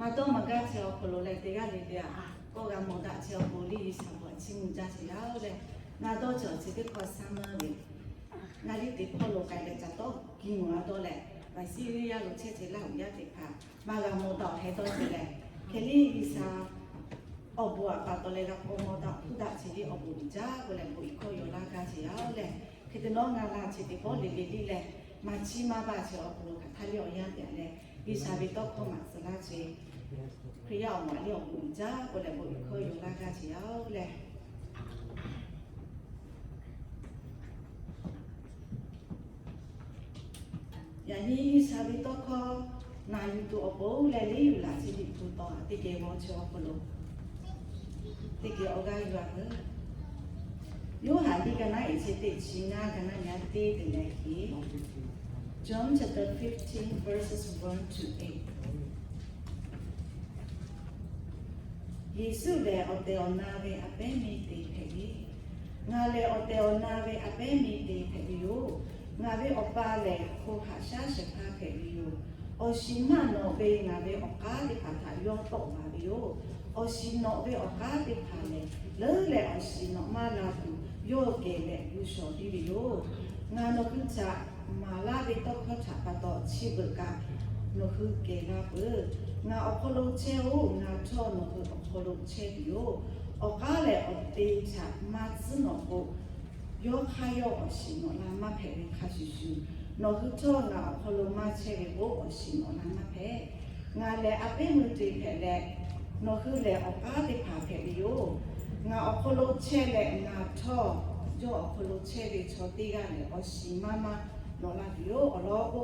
A dawˇ maˍ gaˇ chehˇ awˬ hk'aw lo leh teˇ g'aˇ le le a kawˆ g'a mawˬ daꞈ chehˇ awˬ pon liˇ G'uiˬsha bon chiˇ mvuh jaˇ chehˇ yaˇ-oˬ leh, ngaˬ dawˇ cawˬ chi teˇ hk'awꞈ saˉ meuˇ ve, ngaˬ liˇ teˇ hpawˇ lo k'ai leh ca tawˇ kiˇ mawˬ a dawˇ leh, Visalia lo chehˇ chehˇ Laˇ huˍ yaˇ teˇ hpaˍ maˇ g'a mawˬ daꞈ awˬ hk'e dawˇ chehˇ leh, hk'e liˇ G'uiˬsha awˬ bon aꞈ pa taw leh g'a k'awꞈ mawˬ daꞈ hpuˇ daꞈ chehˇ ve awˬ bon uiˍ jaˇ k'oˆ leh bon iˉ hkawˇ yaw laˇ gaˇ chehˇ yaˇ-oˬ leh, hk'e te nawˉ ngaˬ laˇ chi teˇ pawˆ le le liˇ leh, maˇ chiˇ maˇ baˬ chehˇ awˬ hk'aw lo hk'aˬ htaˇ liˇ awˬ yanˇ tehꞈ leh, G'uiˬsha ve tawˇ hkawˇ maꞈ suhˍ laˇ chehˇ, Hkriꞈ yaˇ awˬ maꞈ liˇ awˬ bon uiˍ jaˇ k'oˆ leh bon iˉ hkawˇ yaw laˇ gaˇ chehˇ yaˇ-oˬ leh, yaꞈ nyi G'uiˬsha ve tawˇ hkawˇ naˬ yuˬ tuˬ awˬ pon leh liˇ yuˬ laꞈ chi liꞈ hpu taw teˇ geh g'aw chehˇ awˬ hk'aw lo teˇ geh awˬ g'aˇ yuˬ a peuˬ. Yoˇhanˬ liꞈ ka naˉ eˍ chi teˇ chi ngaˇ ka naˉ nyi a teˇ te leh hk'e, John chapter fifteen, verses one to eight. Yeˍsuˆ lehˬ, awˬ tehˬ awˬ na ve a pehˉ miˇ te hpehꞈ ve, Ngaˬ lehˬ awˬ tehˬ awˬ na ve a pehˉ miˇ te hpehꞈ ve yoˬ. Ngaˬ ve Awˬ pa lehˬ, hko haꞈ shaˉ shehˍ hpaˇ hpehꞈ ve yoˬ. Awˬ shiˍ maˇ nawꞈ ve ngaˬ ve awˬ k'aˉ teˇ hpaˍ htaꞈ yawˇ tawˆ baˬ ve yoˬ. Awˬ shiˍ nawꞈ ve awˬ k'aˉ teˇ hpaˍ lehˬ, leuˉ leh awˬ shiˍ nawꞈ maˇ la tuˬ yawˇ geh leh g'uˇ shawˍ piˇ ve yoˬ. Ngaˬ nawˬ hui htaꞈ maˍ laˇ ve tawˇ hkawˇ htaꞈ pa taw chi beuꞈ kaꞈ nawˬ hui kehˬ la peuˬ. Ngaˬ awˬ hk'aw lo chehˇ-oˆ. Ngaˬ htawˇ nawˬ hui awˬ hk'aw lo chehˇ tuˬ yoˬ. Awˬ k'aˉ lehˬ, awˬ te htaꞈ maˇ tcuhˉ nawꞈ k'o, yawˇ hk'aˇ yawˇ awˬ shiˍ nawꞈ la maˇ hpehꞈ ve hk'a shuˍ shuˍ, nawˬ hui htawˇ ngaˬ awˬ hk'aw lo maˇ chehˇ ve k'o, awˬ shiˍ nawꞈ la maˇ hpehꞈ. Ngaˬ lehˬ a pehˉ meuˇ te hpehꞈ leh, nawˬ hui lehˬ awˬ k'aˉ teˇ hpaˍ hpehꞈ ve yoˬ. Ngaˬ awˬ hk'aw lo chehˇ leh ngaˬ htawˇ yawˇ awˬ hk'aw lo chehˇ ve chaw teˇ g'aˇ lehˬ, awˬ shiˍ maˇ maˇ nawꞈ la tuˬ yoˬ. Awˬ lawn k'o,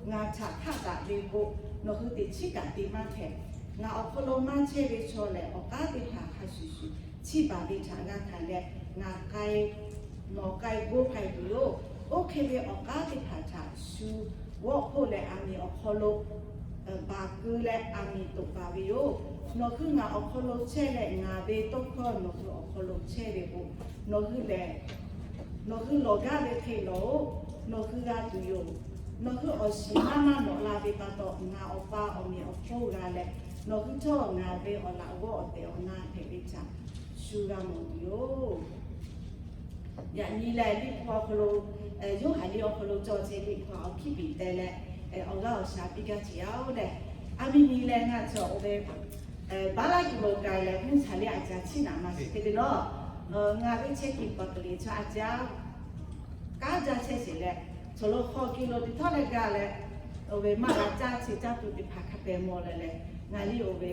ngaˬ htaꞈ hk'aˆ daꞈ ve k'o, nawˬ hui teꞈ chiˉ kaꞈ te maˇ hpehꞈ. Ngaˬ awˬ hk'aw lo maˇ chehˇ ve chaw lehˬ, awˬ k'aˉ teˇ hpaˍ hk'a shuˍ shuˍ chiˇ baˬ ve htaꞈ g'a hkanˍ leh, ngaˬ k'ai nawˬ k'ai g'oˇ k'ai tuˬ yoˬ. Oˇ hk'e ve awˬ k'aˉ teˇ hpaˍ htaꞈ shu g'awˆ hpoˆ leh aˬ miˍ awˬ hk'aw lo baˬ keu leh aˬ miˍ toꞈ baˬ ve yoˬ. Nawˬ hui ngaˬ awˬ hk'aw lo chehˇ leh ngaˬ ve tawˇ hkawˇ nawˬ hui awˬ hk'aw lo chehˇ ve k'o, nawˬ hui lehˬ nawˬ hui lawˬ gaˇ ve hk'e lawˬ-oˆ. Nawˬ hui g'a tuˬ yoˬ. Nawˬ hui awˬ shiˍ maˇ maˇ nawꞈ la ve pa taw, ngaˬ Awˬ pa awˬ meꞈ awˬ hponˇ g'a leh, nawˬ hui htawˇ ngaˬ ve awˬ laꞈ g'awˇ awˬ tehˬ awˬ na hpehꞈ ve htaꞈ shu g'a mawˬ tuˬ yoˬ. Yaꞈ nyi lehˬ, liꞈ hpu awˬ hk'aw lo, Yoˇhanˬ liꞈ awˬ hk'aw lo cawˬ chehˇ liꞈ hpu awˬ hkiˉ piˍ teh leh, awˬ g'aˇ awˬ shaˍ piˇ gaˇ chehˇ yaˇ-oˬ leh, a miˇ nyi leh ngaˬ cawˬ oˇ ve baˆ laˇ kuiˬ lo k'ai leh mvuhˇ htaˍ liˇ a ca chiˇ naꞈ ma shiˍ hk'e te nawˉ, ngaˬ ve chehˇ kuiˬ paˍ kaˍ liꞈ chaw a ca kanˉ jaˇ chehˇ sheˍ leh, cawˬ lo hk'aw ke lo teˇ htawˇ leh gaˇ leh, oˇ ve maˇ g'a caˇ chi caˇ tuˬ teˇ hpaˍ hk'a pehˍ mawˬ leh leh, ngaˬ liˇ oˇ ve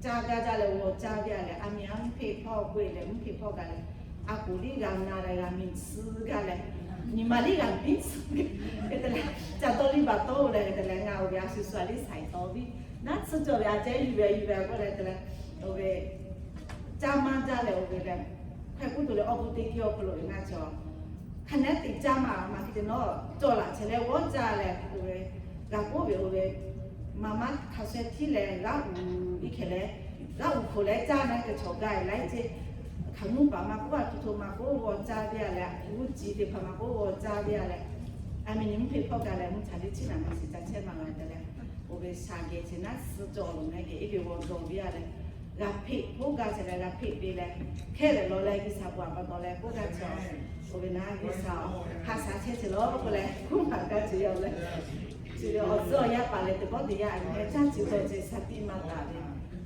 caˇ gaˇ jaˇ leh g'aw caˇ ve a leh, a miˍ a mvuhˇ hpeˇ hpawˇ k'oˆ e leh mvuhˇ hpeˇ hpawˇ gaˇ leh, a poˍ liˇ g'a na leh g'a miˬ tsuhˇ gaˇ leh, nyi ma liˇ g'a miˬ tsuhˇ hk'e te leh, ca tawˇ liˇ baˬ tawˇ-oˬ leh hk'e te leh, ngaˬ oˇ ve a shu shu a liˇ saiˍ tawˍ viˉ naˉ tsuhˇ cawˬ ve a ceh yuˬ ve yuˬ ve k'oˆ leh te leh, oˇ ve caˇ maˇ jaˇ leh oˇ ve leh, hk'e k'oˆ tuˬ leh awˬ bon teˇ hk'e awˬ hk'aw lo ngaˬ cawˬ hk'aˬ nehˉ teꞈ caˇ maˇ maˇ hk'e te nawˉ cawˬ laꞈ chehˇ leh g'awˇ caˇ leh, oˇ ve g'a k'oˆ ve oˇ ve maˍ maˇ hk'a sheh htiˉ leh g'aˇ uiˍ iˉ hkeh leh, g'aˇ uiˍ hk'oꞈ leh caˇ na k'e chaw gaˇ laiˉ ceh, hk'aˬ nuˇ paˍ maˇ k'oˆ a htu hto maˇ k'oˆ g'aw caˇ ve a leh, g'uˇ ci teˇ hpaˍ maˇ k'oˆ g'aw caˇ ve a leh, a miˬ nyi mvuhˇ hpeˇ hpawˇ gaˇ leh mvuhˇ htaˍ liˇ chiˇ naꞈ ma shiˍ ca chehˇ maˇ g'a te leh, oˇ ve shaˍ geh chi naˉ tsuhˇ cawˬ lo na geh iˉ ve g'aw dawˬ ve a leh, g'a hpeꞈ hpoˆ gaˇ ce leh g'a hpeꞈ ve leh, hkehˇ leh lawˬ leh G'uiˬsha bon a pa taw leh k'oˆ gaˇ ce, oˇ ve naˉ G'uiˬsha hk'a shaˍ chehˇ ce lawˬ k'oˆ leh k'oˆ maˍ gaˇ ce yaˇ leh, chi ve awˬ tcuhˉ awˬ yaˇ paˍ leh teˇ pawˆ teˇ yanˇ a nyi heh caˇ ce dawˬ ce shaˍ tiꞈ maˇ taˍ ve,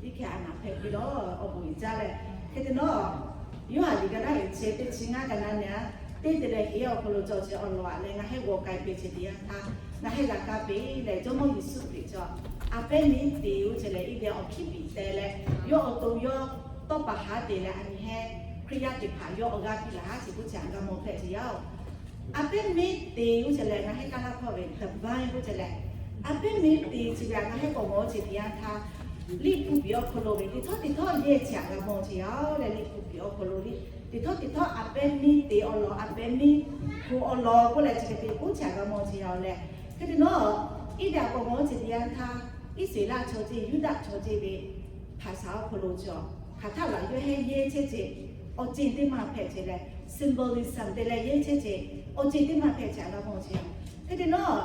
iˉ hkeh a naˍ hpehꞈ piˇ lawˬ awˬ bon uiˍ jaˇ leh, hk'e te nawˉ Yoˇhanˬ liꞈ ka naˉ eˍ chi teˇ chi ngaˇ ka naˉ nyi a teˇ te leh hk'e awˬ hk'aw lo cawˬ ce awˬ lawn a leh ngaˬ heh g'aw k'ai peuˬ ce teˇ yanˇ htaˇ, ngaˬ heh g'a kaˇ peuˬ leh Jawˇmawˇ Yeˍsuˆ Hkriꞈ cawˬ a pehˉ miˉ te oˇ ce leh iˉ ve awˬ hkiˉ piˍ teh leh, yawˇ awˬ to yawˇ tawˇ paˍ haˉ te leh a nyi heh Hkriꞈ yaˇ teˇ hpaˍ yawˇ awˬ g'aˇ piˇ laˬ haˉ ce k'oˆ ce a g'a mawˬ hpehꞈ ce yaˇ-oˬ. A pehˉ miˉ te oˇ ce leh ngaˬ heh kaˇ laˇ hkawˇ ve the vine k'oˆ ce leh, a pehˉ miˉ te ce ve a ngaˬ heh k'awꞈ mawˬ ce teˇ yanˇ htaˇ, Liꞈ hpu piˍ awˬ hk'aw lo ve teˇ htawˇ teˇ htawˇ yehˇ ce a g'a mawˬ ce yaˇ-oˬ leh, Liꞈ hpu piˍ awˬ hk'aw lo teˇ htawˇ teˇ htawˇ a pehˉ miˉ te awˬ lawn a pehˉ miˉ hpu awˬ lawn k'oˆ leh chi hk'e te k'oˆ ce a g'a mawˬ ce yaˇ-oˬ leh, hk'e te nawˉ iˉ ve a k'awꞈ mawˬ ce teˇ yanˇ htaˇ, Iˉsaˍreˍlaˆ chaw ce Yuˇdaꞈ chaw ce ve hpaˍ shaˍ awˬ hk'aw lo cawˬ hk'aˬ htaˇ laꞈ yawˇ heh yehˇ chehˇ ce awˬ ceuˬ teˇ maˇ hpehꞈ ce leh, symbolism te leh yehˇ chehˇ ce awˬ ceuˬ teˇ maˇ hpehꞈ ce a g'a mawˬ ce yaˇ. Hk'e te nawˉ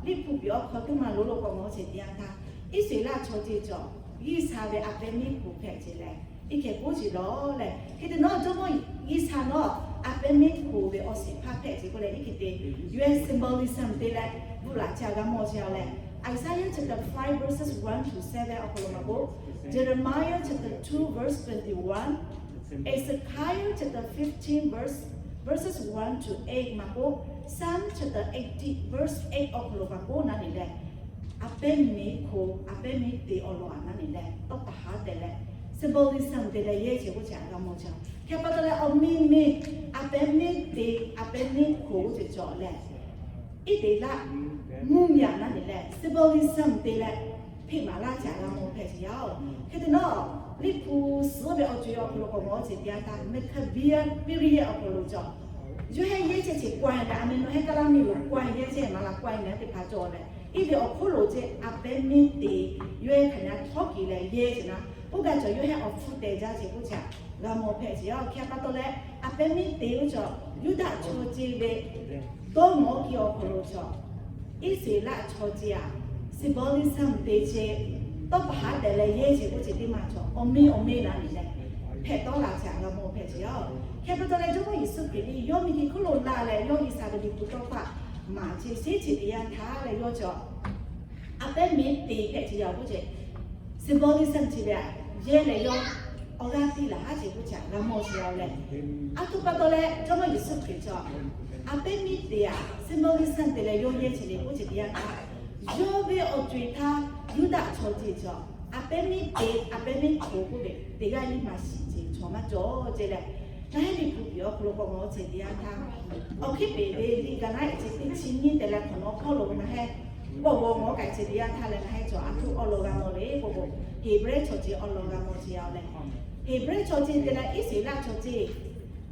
Liꞈ hpu piˍ awˬ hk'aw teˇ maˇ lo lo k'awꞈ mawˬ ce teˇ yanˇ htaˇ, Iˉsaˍreˍlaˆ chaw ce cawˬ G'uiˬsha ve a pehˉ miˉ hkoˍ hpehꞈ ce leh, iˉ hkeh k'oˆ ce lawˬ leh, hk'e te nawˉ Jawˇmawˇ G'uiˬsha nawˉ a pehˉ miˉ hkoˍ ve awˬ shiˍ hpaˇ hpehꞈ ce k'oˆ leh, iˉ hkeh te yawˇ symbolism te leh bvuhꞈ laꞈ ca g'a mawˬ ce a leh, Isaiah chapter five verses one to seven awˬ hk'aw lo maˇ k'oˆ, Jeremiah chapter two verse twenty-one, Ezekiel chapter fifteen verse, verses one to eight maˇ k'oˆ, Psalm chapter eighty verse eight awˬ hk'aw lo maˇ k'oˆ naˉ ne leh, a pehˉ miˉ hkoˍ, a pehˉ miˉ te awˬ lawn a naˉ ne leh tawˇ pa haˉ te leh, symbolism te leh yehˇ ce k'oˆ ce a g'a mawˬ ce. Hk'e pa taw leh awˬ miˇ miˇ a pehˉ miˉ te, a pehˉ miˉ hkoˍ oˇ ce cawˬ leh, iˉ te laˇ mvuhˇ miˬ a naˉ ne leh symbolism te leh, hpeꞈ maˍ laˇ ce a g'a mawˬ hpehꞈ ce yaˇ oˬ. Hk'e te nawˉ, Liꞈ hpu suhˉ ve awˬ co e awˬ hk'aw lo k'awꞈ mawˬ ce teˇ yanˇ htaˇ, Maccabean period awˬ hk'aw lo cawˬ. Yawˇ hui yehˇ ce ce ကွၢ် leh, a meh nawˬ hui kaˇ laˇ miˬ lo ကွၢ် yehˇ ce maˍ laˬ ကွၢ် leh teˇ hpaˍ cawˬ leh, iˉ ve awˬ hk'oˆ lo ce a pehˉ miˉ te, yawˇ hui hk'aˬ nyaˇ htawˇ kiˬ leh yehˇ ce naˉ, oˇ gaˬ cawˬ yawˇ hui awˬ hpfuhˇ teh jaˇ ce k'oˆ ce a g'a mawˬ hpehꞈ ce yaˇ oˬ. Hk'e pa taw leh, a pehˉ miˉ te oˇ cawˬ Yuˇdaꞈ chaw ce ve dawˇ mawˬ kiˇ awˬ hk'aw lo cawˬ. Iˉsaˍreˍlaˆ chaw ce a symbolism te ce, tawˇ pa haˉ tehˬ leh yehˇ ce k'oˆ ce teˇ maˬ cawˬ. Awˬ miˇ awˬ miˇ naˉ ne leh hpehꞈ tawˆ la ce a g'a mawˬ hpehꞈ ce yaˇ oˬ. Hk'e pa taw leh Jawˇmawˇ Yeˍsuˆ Hkriꞈ lehˬ yawˇ miˬguiˬ hk'oˆ lo la leh yawˇ G'uiˬsha ve liꞈ hpu tawˇ hkawˇ maˍ ce sheˉ ce teˇ yanˇ htaˇ leh yawˇ cawˬ a pehˉ miˉ te hpehꞈ ce yaˇ oˬ k'oˆ ce, symbolism ce ve a yehˇ leh yawˇ awˬ g'aˇ tiˇ laˬ haˉ ce k'oˆ ce a g'a mawˬ ce yaˇ oˬ leh, a htoꞈ pa taw leh Jawˇmawˇ Yeˍsuˆ Hkriꞈ cawˬ a pehˉ miˉ te a symbolism te leh yawˇ yehˇ ce le k'oˆ ce teˇ yanˇ htaˇ, yawˇ ve awˬ co e htaˇ Yuˇdaꞈ chaw ce cawˬ a pehˉ miˉ te, a pehˉ miˉ hkoˍ k'oˆ ve teˇ g'aˇ liˇ maˇ shiˍ ce chaw maˇ cawˬ ce leh, ngaˬ hui Liꞈ hpu piˍ awˬ hk'aw lo k'awꞈ mawˬ ce teˇ yanˇ htaˇ, awˬ hkiˉ peˍ ve liꞈ gaˬ naˉ e ce teˇ chi nyiˇ te leh hk'awꞈ nawˉ hpawˇ lo ngaˬ hui k'awꞈ g'awˬ mawˬ k'ai ce teˇ yanˇ htaˇ leh ngaˬ hui cawˬ a htoꞈ awˬ lawn g'a mawˬ le k'oˆ k'o, Heˍbrehˇ chaw ce awˬ lawn g'a mawˬ ce yaˇ oˬ leh, Heˍbrehˇ chaw ce te leh Iˉsaˍreˍlaˆ chaw ce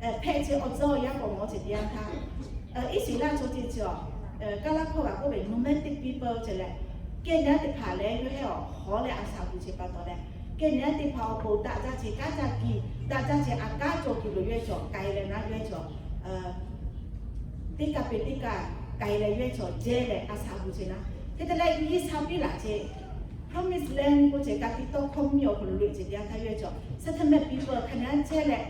hpehꞈ ce awˬ tcuhˉ awˬ yanˇ k'awꞈ mawˬ ce teˇ yanˇ htaˇ, Iˉsaˍreˍlaˆ chaw ce cawˬ Kaˇlaˇ hkawˇ g'a k'oˆ ve nomadic people ce leh, kehˬ nyaˇ teˇ hpaˍ leh yawˇ hui awˬ hawˉ leh a shaꞈ gu ce pa taw leh, kehˬ nyaˇ teˇ hpaˍ awˬ pon daꞈ jaˇ ce kanˉ ca kiˬ, daꞈ jaˇ ce a kanˉ cawˬ kiˬ lo yawˇ hui cawˬ k'ai leh naˉ yawˇ hui cawˬ teˇ kaˇ peˇ teˇ kaˇ k'ai leh yawˇ hui cawˬ jehˇ leh a shaꞈ gu ce naˉ. Hk'e te leh G'uiˬsha piˇ laˬ ce Promised Land k'oˆ ce ka tiꞈ tawˇ hkawˇ miˇ awˬ hk'aw lo lo ce teˇ yanˇ htaˇ yawˇ hui cawˬ settlement people hk'a nyaˇ chehˇ leh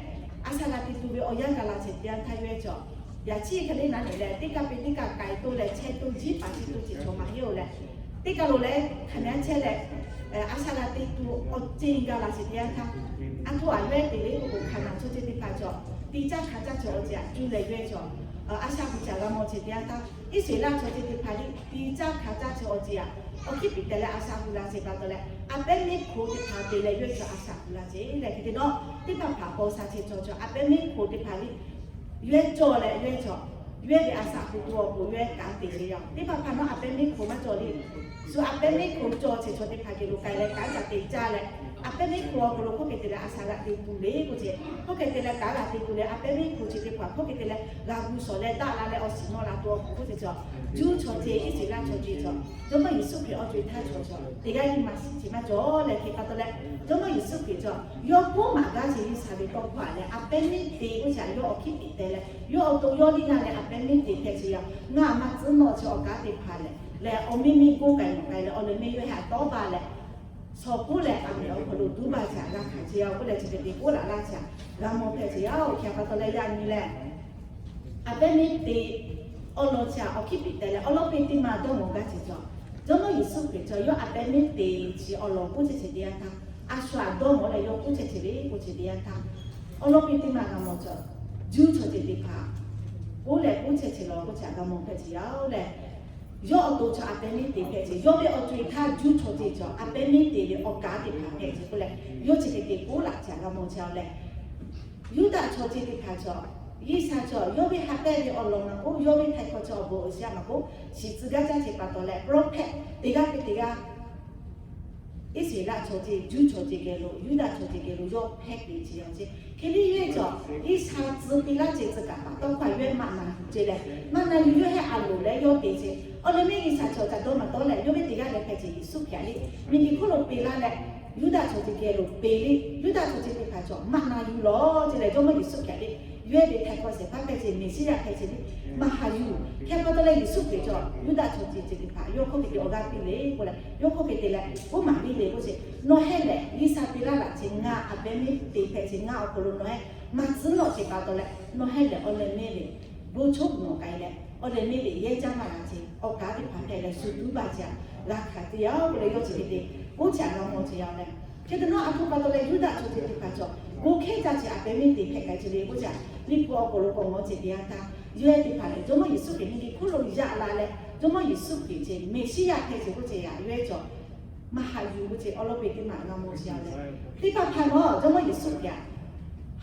a shaꞈ g'a te tuˬ ve awˬ yanˇ gaˬ la ce teˇ yanˇ htaˇ yawˇ hui cawˬ yaꞈ chiˇ hk'e le naˉ ne leh teˇ kaˇ peˇ teˇ kaˇ k'ai to leh chehˇ to jiˇ paˍ chi to ce cawˬ maˇ heˆ oˬ leh, teˇ kaˇ lo leh hk'a nyaˇ chehˇ leh a shaꞈ g'a te tuˬ awˬ ceˬ gaˬ la ce teˇ yanˇ htaˇ, a htoꞈ a yawˇ hui te le k'oˆ k'o, hkanˍ naˬ chaw ce teˇ hpaˍ cawˬ tiꞈ caˇ hkanˍ caˇ ce awˬ ceˬ a cuˇ leh yawˇ hui cawˬ a shaꞈ gu ce g'a mawˬ ce teˇ yanˇ htaˇ, Iˉsaˍreˍlaˆ chaw ce teˇ hpaˍ liˇ tiꞈ caˇ hkanˍ caˇ ce awˬ ceˬ a awˬ hkiˉ piˍ teh leh a shaꞈ gu la ce pa taw leh, a pehˉ miˉ hkoˍ teˇ hpaˍ te leh yawˇ hui cawˬ a shaꞈ gu la ce leh, hk'e te nawˉ teˇ hpaˍ hpaˍ paw sha ce cawˬ cawˬ a pehˉ miˉ hkoˍ teˇ hpaˍ liˇ yawˇ hui cawˬ leh yawˇ hui cawˬ yawˇ hui ve a shaꞈ gu tuˬ awˬ pon yawˇ hui kanˉ te ce yaˇ oˬ. Teˇ hpaˍ hpaˍ nawˉ a pehˉ miˉ hkoˍ maˇ cawˬ le. Shu a pehˉ miˉ hkoˍ cawˬ ce chaw teˇ hpaˍ geh lo k'ai leh kanˉ ca te caˇ leh, a pehˉ miˉ hkoˍ awˬ hk'aw lo hk'oˆ hk'e te leh a shaꞈ g'a te tuˬ le k'oˆ ce, hk'oˆ hk'e te leh kanˉ g'a te tuˬ leh a pehˉ miˉ hkoˍ ce teˇ hpaˍ hk'oˆ hk'e te leh g'a gu shawˍ leh daꞈ la leh awˬ shiˍ nawˇ la tuˬ awˬ pon k'oˆ ce cawˬ. Juˇ chaw ce, Iˉsaˍreˍlaˆ chaw ce cawˬ, Jawˇmawˇ Yeˍsuˆ Hkriꞈ awˬ co e htaˇ cawˬ cawˬ teˇ g'aˇ nyi ma shiˍ ce maˇ cawˬ leh, hk'e pa taw leh Jawˇmawˇ Yeˍsuˆ Hkriꞈ cawˬ yawˇ k'oˆ maˍ gaˇ ce G'uiˬsha ve tawˇ hkawˇ a leh a pehˉ miˉ te k'oˆ ce a yawˇ awˬ hkiˉ piˍ teh leh yawˇ awˬ to yawˇ liˇ na leh a pehˉ miˉ te hpehꞈ ce yaˇ. Ngaˬ maˇ tcuhˉ nawˬ chi awˬ kaˉ teˇ hpaˍ lehˬ leh awˬ miˇ miˇ goˇ k'ai nawˬ k'ai leh awˬ leh mehˇ yawˇ hui a tawˇ baˬ leh, shawˍ puˉ leh a miˍ awˬ hk'aw lo duˇ baˬ ce a g'a hkanˍ ce yaˇ oˬ k'oˆ leh chi hk'e te k'oˆ laˬ laˇ ce a g'a mawˬ hpehꞈ ce yaˇ oˬ. Hk'e pa taw leh yaꞈ nyi leh a pehˉ miˉ te awˬ lawn chi a awˬ hkiˉ piˍ teh leh awˬ lawn piˇ teˇ ma dawˇ mawˬ gaˇ ce cawˬ. Jawˇmawˇ Yeˍsuˆ Hkriꞈ cawˬ yawˇ a pehˉ miˉ te chi awˬ lawn k'oˆ ce ce teˇ yanˇ htaˇ, a shu a dawˇ mawˬ leh yawˇ k'oˆ ce ce le k'oˆ ce teˇ yanˇ htaˇ, awˬ lawn piˇ teˇ ma g'a mawˬ cawˬ. Juˇ chaw ce teˇ hpaˍ k'oˆ leh k'oˆ ce ce law k'oˆ ce a g'a mawˬ hpehꞈ ce yaˇ oˬ leh, yawˇ awˬ to cawˬ a pehˉ miˉ te hpehꞈ ce. Yawˇ ve awˬ co e htaˇ Juˇ chaw ce cawˬ a pehˉ miˉ te ve awˬ kaˉ teˇ hpaˍ hpehꞈ ce k'oˆ leh, yawˇ chi hk'e te k'oˆ laˬ ce a g'a mawˬ ce a leh, Yuˇdaꞈ chaw ce teˇ hpaˍ cawˬ, G'uiˬsha cawˬ yawˇ ve ha pehˇ ve awˬ lawn maˇ k'oˆ, yawˇ ve htaiˍ hkawˇ cawˬ awˬ bon awˬ shiˍ a maˇ k'oˆ, shiˍ tcuh gaˇ caˇ ce pa taw leh prophet teˇ g'aˇ hk'e teˇ g'aˇ Iˉsaˍreˍlaˆ chaw ce, Juˇ chaw ce geh lo, Yuˇdaꞈ chaw ce geh lo yawˇ hpehˇ te ce yaˇ ce. Hk'e liˇ yawˇ cawˬ G'uiˬsha tcuh piˇ laˇ ce tcuh kaˍ paˍ tawˇ hkawˇ a yawˇ hui maꞈ na yuˬ ce leh, maꞈ na yuˬ yawˇ hui a loˍ leh yawˇ te ce. Awˬ leh mehˇ G'uiˬsha cawˬ ca dawˇ maˇ tawˇ leh yawˇ ve teˇ g'aˇ leh hpehˇ ce Yeˍsuˆ Hkriꞈ liˇ miˬguiˬ hk'oˆ lo peꞈ laˇ leh, Yuˇdaꞈ chaw ce geh lo peꞈ le, Yuˇdaꞈ chaw ce teˇ hpaˍ cawˬ maꞈ na yuˬ lawˬ ce leh Jawˇmawˇ Yeˍsuˆ Hkriꞈ liˇ Yawˇ ehˉ ve htaiˍ hkawˇ shehˍ hpaˇ hpehꞈ ce, Meˍsiˉyaꞈ hpehꞈ ce le, maˇ haꞈ yuˬ. Hk'e pa taw leh Yeˍsuˆ Hkriꞈ cawˬ Yuˇdaꞈ chaw ceuˬ ceuˬ teˇ hpaˍ yawˇ hk'oˆ hk'e te awˬ g'aˇ piˇ le k'oˆ leh, yawˇ hk'oˆ hk'e te leh k'oˆ maˍ piˇ le k'oˆ ce, Nawˬ hehˉ lehˬ G'uiˬsha te laˇ laꞈ ce ngaˬ a pehˉ mehˉ te hpehꞈ ce ngaˬ awˬ hk'aw lo nawˬ hehˉ maˇ tcuhˉ nawˆ ce pa taw leh, nawˬ hehˉ lehˬ awˬ leh mehˉ ve bon choˉ nawˬ k'ai leh, awˬ leh mehˉ ve yehˇ caˇ maˇ g'a ce awˬ kaˉ teˇ hpaˍ hpehꞈ leh shu tuˉ baˬ ce a g'a hkanˍ te yaˇ-oˬ k'oˆ leh yawˇ chi hk'e te k'oˆ ce a g'a mawˬ ce yaˇ-oˬ leh, hk'e te nawˉ a htoꞈ pa taw leh Yuˇdaꞈ chaw ceuˬ teˇ hpaˍ cawˬ, bon hkehˉ caˇ ce a pehˉ mehˉ te hpehꞈ k'ai ce le k'oˆ ce a, Liꞈ hpu awˬ hk'aw lo k'awꞈ ngawˬ ce teˇ yanˇ htaˇ, yawˇ ehˉ teˇ hpaˍ lehˬ Jawˇmawˇ Yeˍsuˆ Hkriꞈ miˬguiˬ hk'oˆ lo yaꞈ la leh Jawˇmawˇ Yeˍsuˆ Hkriꞈ ce Meˍsiˉyaꞈ hpehꞈ ce k'oˆ ce a, yawˇ ehˉ cawˬ maˇ haꞈ yuˬ k'oˆ ce awˉ lawˉ peˇ teˇ maˬ g'a mawˬ ce yaˇ-oˬ leh, teˇ hpaˍ hpaˍ nawˉ Jawˇmawˇ Yeˍsuˆ Hkriꞈ a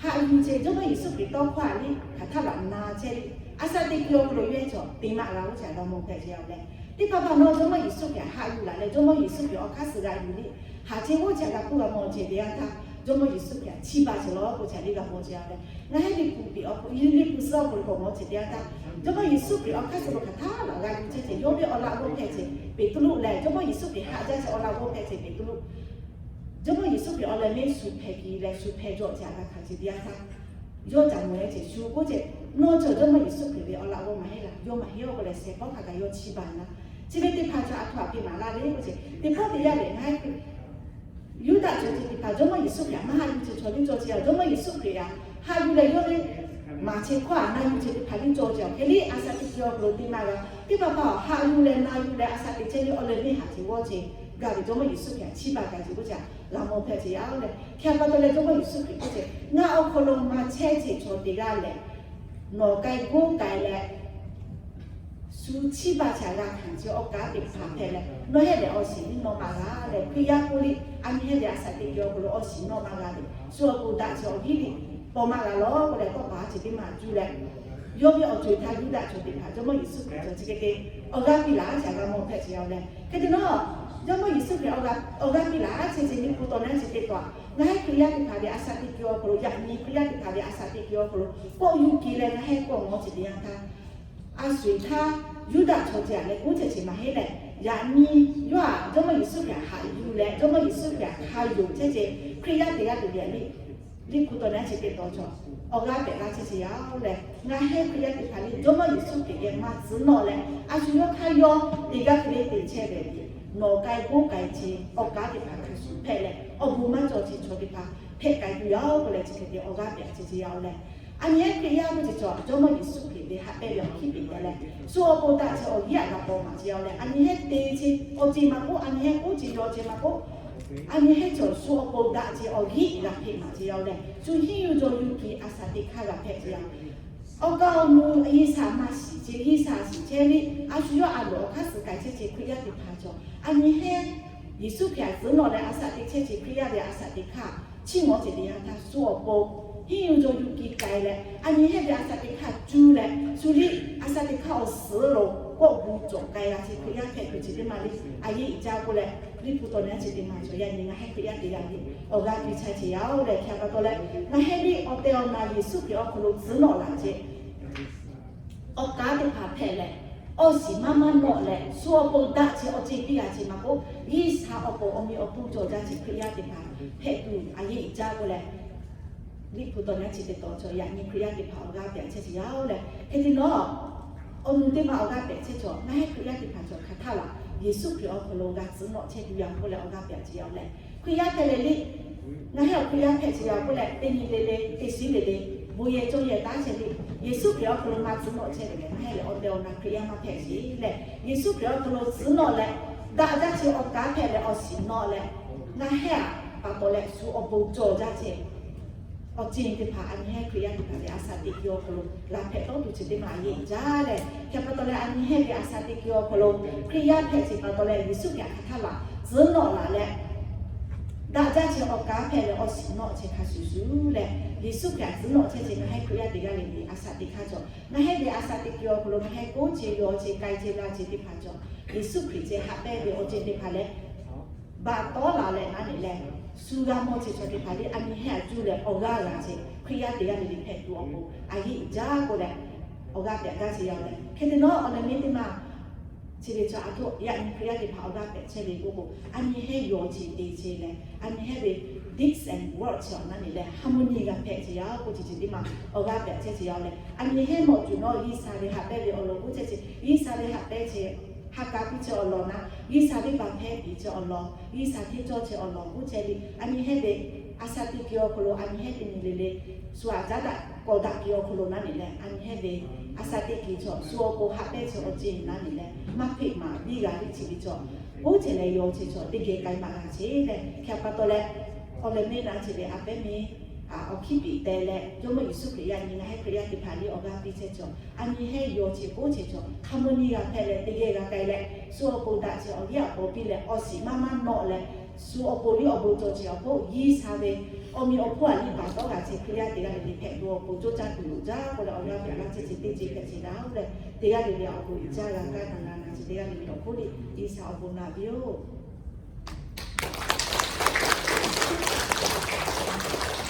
haꞈ yuˬ ce, Jawˇmawˇ Yeˍsuˆ Hkriꞈ tawˇ hkawˇ a liˇ hk'aˬ htaˇ laꞈ na chehˇ le, a shaꞈ teꞈ kuiˬ awˬ hk'aw lo yawˇ ehˉ cawˬ te maˇ g'a k'oˆ ce a g'a mawˬ hpehꞈ ce yaˇ-oˬ leh, teˇ hpaˍ hpaˍ nawˉ Jawˇmawˇ Yeˍsuˆ Hkriꞈ haꞈ yuˬ laˬ leh Jawˇmawˇ Yeˍsuˆ Hkriꞈ awˬ hk'aˇ suh g'a yuˬ le, haꞈ chehˇ g'oˇ ce a g'a k'oˆ g'a mawˬ ce teˇ yanˇ htaˇ, Jawˇmawˇ Yeˍsuˆ Hkriꞈ a chiˇ baˬ ce lawˬ k'oˆ ce a liˇ g'a mawˬ ce yaˇ-oˬ leh, ngaˬ hehˉ Liꞈ hpu piꞈ awˬ hk'aw lo, Liꞈ hpu suhˉ awˬ hk'aw lo k'awꞈ ngawˬ ce teˇ yanˇ htaˇ, Jawˇmawˇ Yeˍsuˆ Hkriꞈ awˬ hk'aˇ suh lo hk'aˬ htaˇ laꞈ g'a yuˬ chehˇ ce yawˇ ve awˬ laꞈ g'awˇ hpehꞈ ce Peˍtruˆ leh, Jawˇmawˇ Yeˍsuˆ Hkriꞈ haꞈ jaˇ ce awˬ laꞈ g'awˇ hpehꞈ ce Peˍtruˆ Jawˇmawˇ Yeˍsuˆ Hkriꞈ awˬ leh mehˉ shu hpehꞈ ki leh shu hpehꞈ jawꞈ ce a g'a hkanˍ ce teˇ yanˇ htaˇ, yawˇ caꞈ mawˬ e ce shu k'oˆ ce, Nawˬ cawˬ Jawˇmawˇ Yeˍsuˆ Hkriꞈ ve awˬ laꞈ g'awˇ maˇ heˆ laˇ, yawˇ maˇ heˆ-oˬ k'oˆ leh shehˍ hpawˇ hk'a gaˬ yawˇ chiˇ baˬ na. Chi ve teˇ hpaˍ cawˬ a htoꞈ ma piˇ maˍ laˇ le k'oˆ ce, teˇ pawˆ teˇ yanˇ lehˬ ngaˬ hehˉ Yuˇdaꞈ chaw ceuˬ teˇ hpaˍ Jawˇmawˇ Yeˍsuˆ Hkriꞈ a maˇ haꞈ yuˬ ce chaw liˇ cawˬ ce a, Jawˇmawˇ Yeˍsuˆ Hkriꞈ a haꞈ yuˬ leh yawˇ ve maˍ chehˇ hkawˇ a na yuˬ ce teˇ hpaˍ liˇ cawˬ ce a, hk'e liˇ a shaꞈ teꞈ kuiˬ awˬ hk'aw lo teˇ maˇ g'a. Teˇ hpaˍ hpaˍ a haꞈ yuˬ leh na yuˬ leh a shaꞈ teꞈ chehˇ liˇ awˬ leh mehˉ haꞈ ce g'awˇ ce gaˬ ve Jawˇmawˇ Yeˍsuˆ Hkriꞈ a chiˇ baˬ gaˬ ce k'oˆ ce a g'a mawˬ hpehꞈ ce yaˇ-oˬ leh, hk'e pa taw leh Jawˇmawˇ Yeˍsuˆ Hkriꞈ k'oˆ ce, Ngaˬ awˬ hk'aw lo maˇ chehˇ ce chaw teˇ g'aˇ lehˬ, nawˬ k'ai g'oˇ k'ai leh shu chiˇ baˬ ce a g'a hkanˍ ce awˬ kaˉ teˇ hpaˍ hpehꞈ leh, nawˬ hehˉ lehˬ awˬ shiˍ liˇ nawˆ maˇ g'a leh, Hkriꞈ yaˇ k'oˆ liˇ a nyi hehˉ ve a shaꞈ teꞈ kuiˬ awˬ hk'aw lo awˬ shiˍ nawˆ maˇ g'a leh, shu awˬ pon daꞈ ce awˬ hiˉ liˇ paw maˇ g'a lawˬ k'oˆ leh tawˇ paˍ ce teˇ maˬ cuˇ leh, yawˇ ve awˬ co-e htaˇ Yuˇdaꞈ chaw teˇ hpaˍ Jawˇmawˇ Yeˍsuˆ Hkriꞈ cawˬ chi hk'e te awˬ g'aˇ piˇ laˇ ce a g'a mawˬ hpehꞈ ce yaˇ-oˬ leh, hk'e te nawˉ Jawˇmawˇ Yeˍsuˆ Hkriꞈ awˬ g'aˇ piˇ laˇ ce ce Liꞈ hpu tawˬ na ce teˇ tawˬ a, ngaˬ hehˉ Hkriꞈ yaˇ teˇ hpaˍ ve a shaꞈ teꞈ kuiˬ awˬ hk'aw lo, yaꞈ nyi Hkriꞈ yaˇ teˇ hpaˍ ve a shaꞈ teˇ kuiˬ awˬ hk'aw lo k'awꞈ yuˬ ke leh ngaˬ hehˉ k'awꞈ ngawˬ ce teˇ yanˇ htaˇ, a sho-eˬ htaˇ Yuˇdaꞈ chaw ce a leh k'oˆ ce ce maˇ heˆ leh, yaꞈ nyi yawˇ a Jawˇmawˇ Yeˍsuˆ Hkriꞈ a haꞈ yuˬ leh Jawˇmawˇ Yeˍsuˆ Hkriꞈ a hkanˍ yonˍ chehˇ ce Hkriꞈ yaˇ teˇ g'aˇ te le a le, Liꞈ hpu tawˬ na ce teˇ tawˬ cawˬ awˬ g'aˇ pehꞈ laˇ chehˇ ce yaˇ-oˬ leh, ngaˬ hehˉ Hkriꞈ yaˇ teˇ hpaˍ le Jawˇmawˇ Yeˍsuˆ Hkriꞈ geh maˇ tcuhˉ nawˆ leh, a shu yawˇ hk'aˇ yawˇ teˇ g'aˇ hk'e le te chehˇ ve le, nawˬ k'ai g'oˇ k'ai ce awˬ kaˉ teˇ hpaˍ hkanˍ shuˍ hpehꞈ leh, awˬ bon maˇ cawˬ ce chaw teˇ hpaˍ hpehꞈ k'ai tuˬ yaˇ-oˬ k'oˆ leh chi hk'e te awˬ g'aˇ pehꞈ ce ce yaˇ-oˬ leh, a nyi hehˉ Hkriꞈ yaˇ k'oˆ ce cawˬ Jawˇmawˇ Yeˍsuˆ Hkriꞈ ve haꞈ pehnˇ ve awˬ hkiˉ peꞈ te leh, shu awˬ pon daꞈ ce awˬ hiˉ a g'a paw maˍ ce yaˇ-oˬ leh, a nyi hehˉ te ce awˬ ceuˬ maˇ k'oˆ, a nyi hehˉ k'oˆ ce yaw ce maˇ k'oˆ, a nyi hehˉ cawˬ shu awˬ pon daꞈ ce awˬ hiˉ g'a hpeꞈ maˍ ce yaˇ-oˬ leh, shu hiˉ yuˬ jaw yuˬ ki a shaꞈ teꞈ hk'aˇ g'a hpehꞈ ce yaˇ-oˬ. Awˬ kaˍ awˬ nu G'uiˬsha maˇ shiˍ ce, G'uiˬsha shiˍ chehˇ le, a shu yawˇ a loˍ awˬ hk'aˇ suh k'ai chehˇ ce Hkriꞈ yaˇ teˇ hpaˍ cawˬ a nyi hehˉ Yeˍsuˆ Hkriꞈ a tcuhˉ nawˆ leh a shaꞈ teꞈ chehˇ ce Hkriꞈ yaˇ ve a shaꞈ teꞈ hk'aˇ chiˇ mvuh ce teˇ yanˇ htaˇ shu awˬ pon hiˉ yuˬ jaw yuˬ ki k'ai leh, a nyi hehˉ ve a shaꞈ teꞈ hk'aˇ cuˇ leh, shu liˇ a shaꞈ teꞈ hk'aˇ awˬ suhˍ lo kawˆ gu cawˬ k'ai g'a ce Hkriꞈ yaˇ hpehꞈ tuˬ ce teˇ maˬ le. A yeˇ iˉ jaˇ k'oˆ leh, Liꞈ hpu tawˬ na ce teˇ maˬ cawˬ yaˇ nyi ngaˬ hehˉ Hkriꞈ yaˇ teˇ g'aˇ le awˬ g'aˇ piˇ chehˇ ce yaˇ-oˬ leh, hk'e pa taw leh ngaˬ hehˉ liˇ awˬ tehˬ awˬ na Yeˍsuˆ Hkriꞈ awˬ hk'aw lo tcuhˉ nawˆ laꞈ ce awˬ kaˉ teˇ hpaˍ hpehꞈ leh, awˬ shiˍ maˇ maˇ nawˆ leh shu awˬ pon daꞈ ce awˬ ceuˬ piˇ g'a ce maˇ k'oˆ, G'uiˬsha awˬ pon awˬ meh awˬ hponˇ cawˬ jaˇ ce Hkriꞈ yaˇ teˇ hpaˍ hpehꞈ tuˬ a yeˇ iˉ jaˇ k'oˆ leh, Liꞈ hpu tawˬ na ce teˇ tawˬ cawˬ yaꞈ nyi Hkriꞈ yaˇ teˇ hpaˍ awˬ g'aˇ pehꞈ chehˇ ce yaˇ-oˬ leh, hk'e te nawˉ awˬ nu teˇ maˬ awˬ g'aˇ pehꞈ chehˇ cawˬ ngaˬ hehˉ Hkriꞈ yaˇ teˇ hpaˍ cawˬ hk'aˬ htaˇ laˬ Yeˍsuˆ Hkriꞈ awˬ hk'aw lo g'a tcuhˉ nawˆ chehˇ tuˬ yaˇ k'oˆ leh awˬ g'aˇ pehꞈ ce yaˇ-oˬ leh, Hkriꞈ yaˇ hpehꞈ leh le, ngaˬ hehˉ awˬ Hkriꞈ yaˇ hpehꞈ ce yaˇ k'oˆ leh teˇ nyi le le teˇ shiˉ le le bon yehˬ cawˇ yehˬ taˉ chehˇ le, Yeˍsuˆ Hkriꞈ awˬ hk'aw lo maˇ tcuhˉ nawˆ chehˇ ve lehˬ ngaˬ hehˉ lehˬ awˬ tehˬ awˬ na Hkriꞈ yaˇ maˇ hpehꞈ sheˍ leh, Yeˍsuˆ Hkriꞈ awˬ hk'aw lo tcuhˉ nawˆ leh daꞈ jaˇ ce awˬ kaˉ hpehꞈ leh awˬ shiˍ nawˆ leh, ngaˬ hehˉ a pa taw leh shu awˬ bon cawˬ jaˇ ce awˬ ceuˬ teˇ hpaˍ a nyi hehˉ Hkriꞈ yaˇ teˇ hpaˍ ve a shaꞈ teꞈ kuiˬ awˬ hk'aw lo g'a hpehꞈ tawˇ tuˬ chi teˇ maˬ a yeˇ jaˇ leh, hk'e pa taw leh a nyi hehˉ ve a shaꞈ teꞈ kuiˬ awˬ hk'aw lo Hkriꞈ yaˇ hpehꞈ ce pa taw leh Yeˍsuˆ Hkriꞈ hk'aˬ htaˇ laˬ tcuhˉ nawˆ laˬ leh, daꞈ jaˇ ce awˬ kaˉ hpehꞈ leh awˬ shiˍ nawˆ ce hk'a shuˍ shuˍ leh, Yeˍsuˆ Hkriꞈ tcuhˉ nawˆ chehˇ ce ngaˬ hehˉ Hkriꞈ yaˇ teˇ g'aˇ le le a shaꞈ teꞈ hk'aˇ cawˬ. Ngaˬ hehˉ ve a shaꞈ teꞈ kuiˬ awˬ hk'aw lo ngaˬ hehˉ k'oˆ ce yaw ce k'ai ce la ce teˇ hpaˍ cawˬ. Yeˍsuˆ Hkriꞈ ce haꞈ pehnˇ ve awˬ ceuˬ teˇ hpaˍ leh baꞈ tawˉ la leh naˉ ne leh, shu g'a mawˬ ce chaw teˇ hpaˍ le a nyi hehˉ a cuˇ leh awˬ g'aˇ g'a ce Hkriꞈ yaˇ teˇ g'aˇ le le hpehꞈ tuˬ awˬ pon a yeˇ jaˇ k'oˆ leh, awˬ g'aˇ pehꞈ gaˇ ce yaˇ-oˬ leh, hk'e te nawˉ awˬ leh meˇ teˇ maˬ chi ve chaw a htoꞈ yaꞈ nyi Hkriꞈ yaˇ teˇ hpaˍ awˬ g'aˇ pehꞈ chehˇ ve k'oˆ k'o, a nyi hehˉ yaw ce te ce leh a nyi hehˉ ve Deeds and works chi awˬ naˉ nyi leh harmony g'a hpehꞈ chehˇ yaˇ k'oˆ chi chi teˇ maˬ awˬ g'aˇ pehꞈ chehˇ chehˇ yaˇ leh, a nyi heˉ mawꞈ tuˬ nawˉ G'uiˬsha ve haꞈ pehnˇ ve awˬ lawn k'oˆ chehˇ chi, G'uiˬsha ve haꞈ pehnˇ chi ha k'a piˇ chi awˬ lawn naˉ, G'uiˬsha ve baˬ hpehˇ piˇ chi awˬ lawn, G'uiˬsha hteˇ cawˇ chi awˬ lawn k'oˆ chehˇ ve, a nyi heˉ ve a shaꞈ teˇ ki awˬ hk'aw lo a nyi heˉ teˇ nyi le le shu aꞈ caˉ daꞈ k'awꞈ daꞈ ki awˬ hk'aw lo naˉ nyi leh, a nyi heˉ ve a shaꞈ teˇ ki chaw shu awˬ pon haꞈ pehnˇ chi awˬ ceuˬ naˉ nyi leh, maˇ hpeꞈ maˍ biˇ g'a ve chi ve chaw, oˇ ceh leh yawˇ chi chaw teˇ geh k'ai maˍ g'a chehˇ leh, hk'e pa taw leh, awˬ leh meˇ na chi ve a pehˉ miˇ awˬ hkiˉ piˍ te leh, Jawˇmawˇ Yeˍsuˆ Hkriꞈ yaˇ nyi ngaˬ hui Hkriꞈ yaˇ teˇ hpaˍ liˇ awˬ g'aˇ piˇ chehˇ chaw, a nyi heˉ yawˇ chi k'oˆ chehˇ chaw harmony g'a hpehꞈ leh teˇ geh g'a k'ai leh, shu awˬ pon daꞈ chi awˬ liˇ awˬ pon piˇ leh awˬ shiˍ maˇ maˇ nawˆ leh, shu awˬ pon liˇ awˬ bon cawˬ chi awˬ hk'oˆ G'uiˬsha ve awˬ miˬ awˬ hponˇ aꞈ liˇ baˬ tawˆ g'a chehˇ Hkriꞈ yaˇ teˇ g'aˇ le le hpehꞈ tuˬ awˬ pon coˇ caˇ tuˬ loˍ jaˇ k'oˆ leh awˬ g'aˇ piˇ laˇ chehˇ chi teˇ ceuˬ hpehꞈ chehˇ daꞈ-oˬ leh, teˇ g'aˇ le le awˬ pon uiˍ jaˇ g'a kaˇ na na na chi teˇ g'aˇ le le awˬ hk'oˆ liˇ G'uiˬsha awˬ pon na piˇ-oˬ.